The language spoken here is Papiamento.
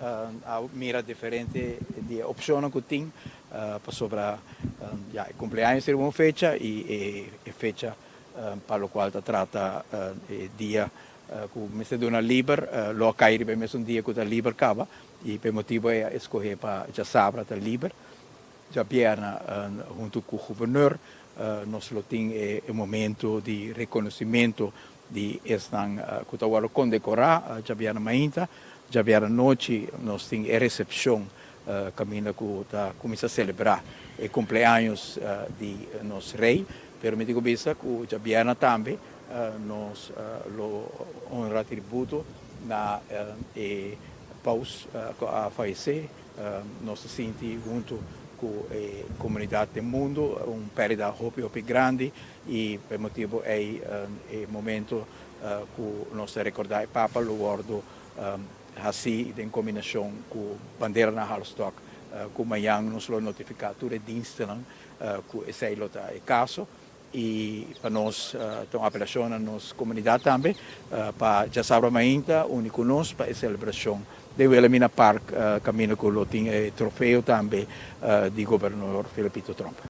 A mira diferente di opcion cu tin pasobra ya, e cumpleaños ta un fecha y e fecha pa locual ta trata e dia cu mester duna liber lo cay riba mesun dia cu ta liber caba y pa e motibo ey a scoge pa diasabra ta liber. Diabierna, hunto cu gobernador, nos lo tin e momento di reconocimento di esnan cu ta wordo condecora diabierna mainta. Diabierna nochi nos tin e recepcion caminda cu ta cuminsa celebra e cumpleaños di nos rey. Pero mi tin cu bisa cu diabierna tambe nos lo honra tributo na e paus cu a fayece. Nos ta sinti hunto cu e comunidad den mundo un perdida hopi hopi grandi y pa e motibo ey e momento cu nos ta recorda e Papa lo wordo haci den combinacion cu bandera na halfstok, cu mañan nos lo notifica tur e dienstennan cu esey lo ta e caso. Y pa nos ta un apelacion na nos comunidad tambe pa djasabra mainta uni cu nos pa e celebracion den Wilhelmina Park, caminda cu lo tin e trofeo tambe di Gobernador Felipito Tromp.